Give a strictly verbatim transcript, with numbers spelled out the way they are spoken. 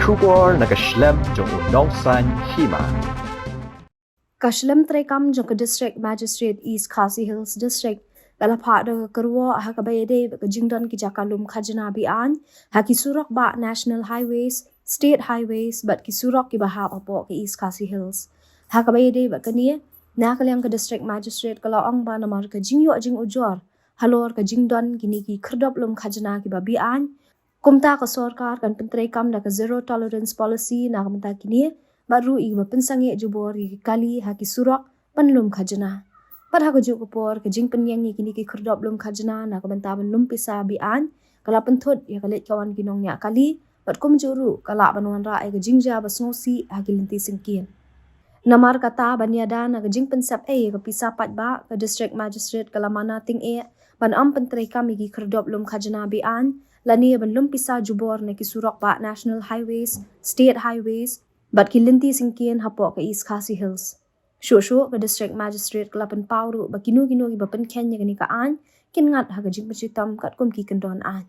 Khubor na ka shlem jong u Nongsaiñ Hima. Ka shlem treikam jong ka District Magistrate East Khasi Hills District ka la phah da ka kyrwoh ha kaba ïadei bad ka jingdon ki jaka lum khajna be-aiñ ha ki surok bah National Highways, State Highways bad ki surok kiba hap hapoh ka East Khasi Hills. Ha kaba ïadei bad kane, na ka liang ka District Magistrate ka la ong ba namar ka jingïoh jingujor halor ka jingdon kine ki khyrdop lum khajna kiba be-aiñ, kumta ka sorkar kan pyntreikam da ka zero tolerance policy na ka bynta kine, bad ruh ïa kiba pynsangeh jubor ïa ki kali ha ki surok ban lum khajna. Bad ha kajuh ka por, ka jingpynïeng ïa kine ki khyrdop lum khajna na ka bynta ban lum pisa be-aiñ ka la pynthut ïa ka leit ka wan ki nongñiah kali, bad kumjuh ruh ka lah ban wanrah ïa ka jingjia ba sngewsih ha ki lynti syngkien. Namar kata, ban ïada na ka jingpynsep ei ïa ka pisa paidbah, ka District Magistrate ka la mana tyngeh ban ym pyntreikam ïa ki khyrdop lum khajna be-aiñ lane ban lum pisa jubor na ki surok bah National Highways, State Highways bad ki lynti syngkien hapoh ka East Khasi Hills. Shuh shuh, ka District Magistrate ka la pynpaw ruh ba kino kino kiba pynkheiñ ïa kane ka aiñ kin ngat ha ka jingpynshitom katkum ki kyndon aiñ.